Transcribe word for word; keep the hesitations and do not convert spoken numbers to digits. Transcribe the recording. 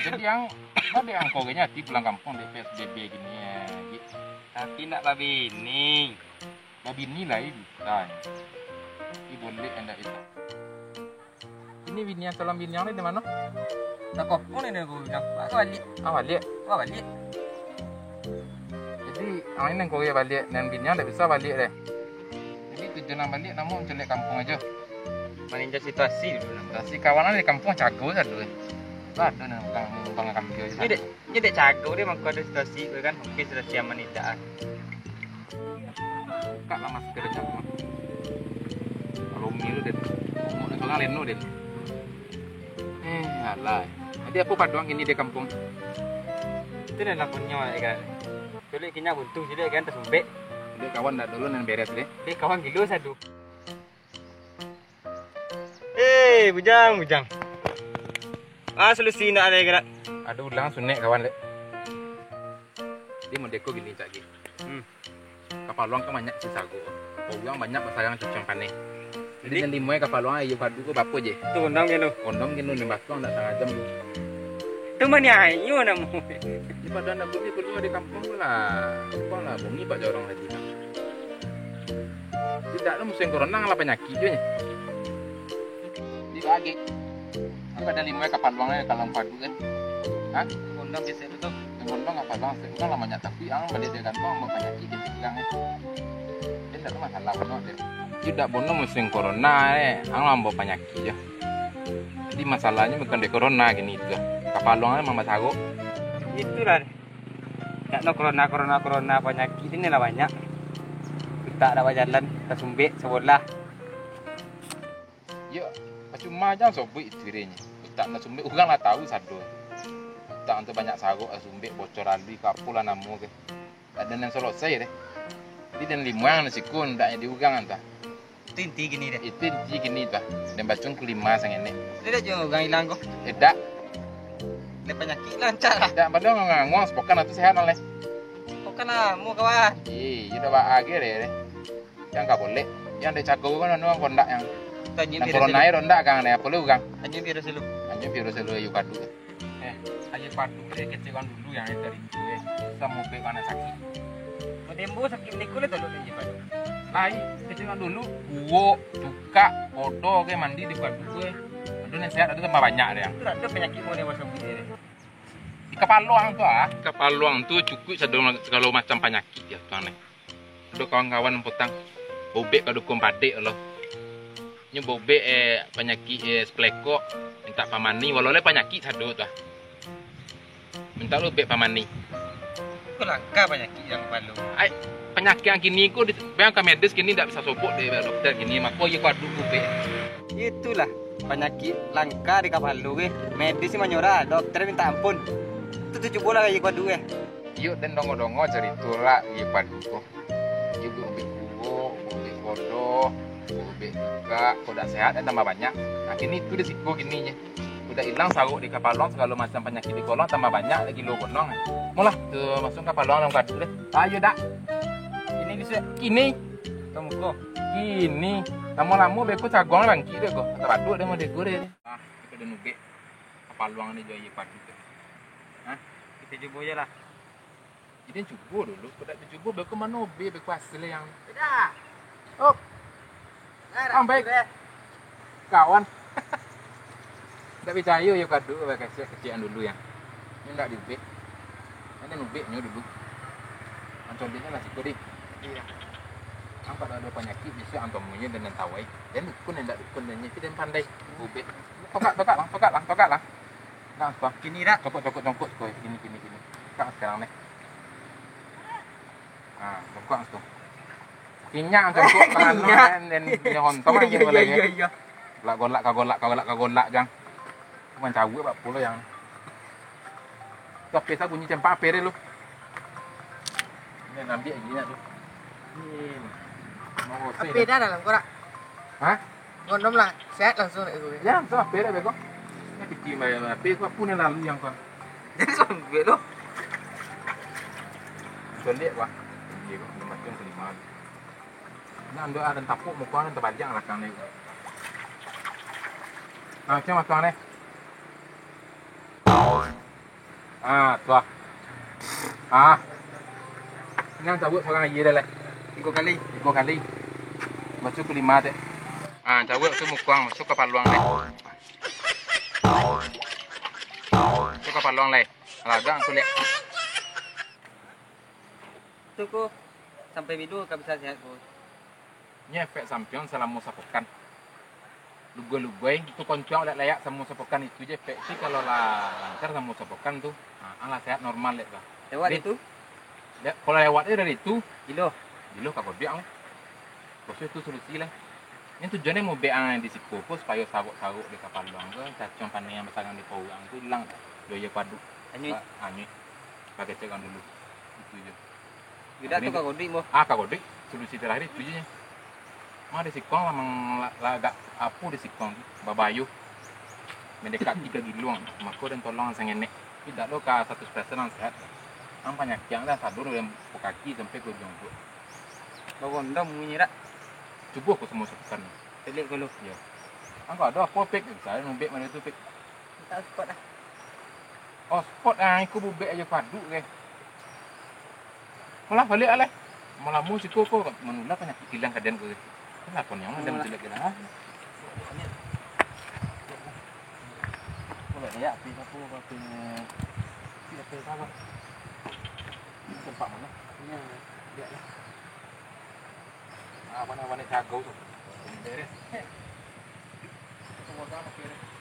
Jadi ang, ma dek ang ko nyo ati pulang kampuang dek P S B B gini, eh, Gik? Tapi nak babini. Babini lai bisa. Tapi boleh ndak bisa. Ini bini yang calon bini ang ni di mano? Nak kopong ni, aku bilang. Aku balik. Ah, balik? Aku balik. Jadi, ang ni nang korea baliak, nan bini ang ndak bisa baliak deh. Jadi, tujuan ang baliak namo mancaliak kampuang ajo. Maninjau situasi dulu. Situasi kawan ang di kampuang cago sado, eh. Ado nan bang, bang kambia Ini dek, ini dek cago deh, mangko ado situasi tu kan. Mungkin situasi aman tidak, ah. Buka lah masker nyo. Kalau mil deh. Umur ni sorang leno deh. Eh, alah. Jadi apo paduang kini di kampuang? Itu dah lakonyo, ya kan. Culik kinyak buntu, culik kan tasumbek. Dek kawan dak dulu nan beres deh. Dek kawan gilo sado. Eh, bujang, bujang. Ah, solusi nak ada gerak. Ada ulang sunek kawan dek. Di modeko gini cak gini. Hmm. Kapalo ang kan banyak si sago. Urang banyak basarang cucuang paneh. Jadi, jadi nan limo kapalo ang aia padu ko bapo je? Tu kondom keno. Kondom keno ni batuang dak sangaja. Tu maniayo namo. Di padan aku ni kuliah di kampuang tu lah. Kampuang lah, bunyi pak jorong tadi. Tidak lah musim corona lah panyakik je. Di bagi. Kan ada limo kapalo ang kalau padu kan. Ha? Kondom biasa tu. Kondom kapalo ang, kan lah banyak tapi ang baliak dari kantua, ambo panyakik di sigang, eh. Jadi, tak ada masalah, bono, deh. Jadi, tak bono musim corona, eh. Ang lah ambo panyakik, yo. Jadi, masalahnyo bukan dari corona gini tu. Kapalo ang memang basarok. Itulah. Tak no corona, corona, corona, panyakik ni lah banyak. Utak dak bajalan, tasumbek sabolah. Yo, pacuma jan sobuik itu irinyo. Utak nak sumbik, urang lah tahu sado. Utak tu banyak sarok lah sumbik, bocor alui, ka apo lah namo ke. Dak ado nan selesai deh. Jadi, den limuang di siku, ndak di urang antah. Itu inti kini deh. Itu inti kini tu. Den bacung kelima sangenek. Dia dah jual urang hilang ko. Eh, dak. Dia panyakik lah, rancak lah. Dak, padahal nganguang sepokan lah tu sehat lah, leh. Sepokan lah, mu kawan. Ih, iyo dah ba-, age deh, deh. Yang ka boleh. Yang dek cago kan anu kondak yang. Anjuang virus corona dulu. Rondak kan, deh, apo lu kan? Anjuang virus dulu. Anjuang virus dulu, ayo padu. Eh, ayo padu deh, kecil kan dulu yang dari itu, eh. Bisa mubek mana sakit. Mau dembo sakit meniku lah tolong ayo padu. Lai, kecil kan dulu, buok, tukak, bodoh ke, mandi di padu ke. Aduh, yang sehat, aduh, tambah banyak deh. Itu ada penyakit mau dembo sakit deh. Di kapalo ang tu, ah. Kapalo ang tu cukuik sagalo, sagalo macam panyakik ya, tuan, eh. Ado kawan-kawan potang, bobek ka dukun padek lo. Nyo bobek, eh, panyakik, eh, sepelekok, mintak pamani, walau lai panyakik sado tu, ah. Mintak lo bek pamani. Ko langka panyakik yang kapalo. Ai, panyakik yang kini ko di, bayangkan medis kini dak bisa sobok dek dokter kini, mako iyo padu bobek. Itulah panyakik langka di kapalo, eh. Medis ni manyorah, dokter minta ampun. Tu, tu cubolah iyo padu, eh. Iyo, den dongo-dongo carito lah, iyo padu ko. Iyo, bobek buok, bobek bodoh, bobek buka, kok dak sehat, tambah banyak. Nah, kini tu di siko kini je. Kok dak ilang sarok di kapalo ang, sagalo macam panyakik di kapalo ang, tambah banyak lagi lo gonong. Molah, tu masuak kapalo ang dalam kadu deh. Ayo dak. Kini bisa. Kini. Kamu ko. Kini. Lamo-lamo beko cagong bangkik deh ko. Atau baduk deh mau dego deh. Ah, itu dah nubek. Kapalo ang ni jo iyo padu tu. Hah? Kita cubo je lah. Jadi cubo dulu, kok dak dicubo, beko mano be, beko hasil yang. Sudah. Oh. Nah, Ambek. Sudah. Kawan. Dak picayo yo kadu, kecek-kecekan dulu yang. Ini ndak diubek. Ini ubeknyo dulu. Ancoleknyo lah siko deh. Iya. Nampak dak ado panyakik, bisa antomunyo dan tawai. Dan dukun yang dak dukun dan nyeki dan pandai. Ubek. Tokak, tokak lang, tokak lang, tokak lang. Nah, tuan. Kini dak? Congkok, congkok, congkok, congkok. Kini, kini, kini. Sekarang, sekarang nih. Ah, congkok langsung. Kinyak congkok. Kinyak. Dan, dan dia hontong lagi. Iya, iya, iya. Golak, golak, kagolak, kagolak, kagolak, jang. Mancawik bak pulo yang. Tu ape sa bunyi campak ape deh lu. Ini ambil lagi nak tu. Ini. Mau Ape dah dalam korak? Hah? Gondom lah, sehat langsung nak gue. Ya, tu ape dah bego. Ini piti mai ape ko, apo ni lalu yang ko. Jadi sampai tu. Colek wah. Okey, ko macam kelima. Ini ando ada tapuk muka ni terbalik belakang ni. Nah, macam belakang ni. Ah, tu ah. Ah. Nan tabuak surang aia dah lai. Tigo kali. Tigo kali. Basuah kalimo, Tek. Ah, tabuak tu mukuang, basuah ka paluang lai. Basuah ka paluang lai. Lagak aku liek. Tu ko, sampai bilo ka bisa sehat ko? Nyo efek sampiang salamo sapokan. Lugoi-lugoi, tu konco layak-layak samo sapokan itu je efek tu, kalau lah lancar samo sapokan tu, ha, lah sehat normal dek lah. Lewat. Jadi, itu? Kalau lewat je dari itu, bilo? Bilo ka goduik lah. Proses tu solusi lah. Ini tujuannya mau beang di siko ko, supayo sarok-sarok di kapalo ang ko, cacuang paneh yang basarang di paruik ang tu ilang. Yo, yo padu. Anyuik. Ba-, anyuik. Pakai cek ang dulu. Itu je. Tidak tu ka goduik, boh. Ah, ka goduik. Solusi terakhir itu je. Mah di siko ang lah mang-, lah, lah agak apo di siko ang tu. Babayo. Mendekati ka giluang. Mako den tolong sangenek. Tidak lo ka seratus persen ang sehat. Ang panyakik ang lah sadun dari kaki sampai ka ujuang tu. Bagondong bunyi dak? Cubo ko samo sapokan. Telik ko lo. Yo. Ang ko ado apo, Pik? Bisa nubek mano tu, Pik? Minta spot lah. Oh, spot ah, iko bubek aja padu ke. Malah baliak lah. Malamo siko ko manulah panyakik ilang ka den ko. Kenapa ni, ang den jelek-jelek ah? Kalau dia api sapu, api, api apa? Tempat mana? Ini dia lah. Ah, mana, mana cagau tu? Beres. Semua sama beres.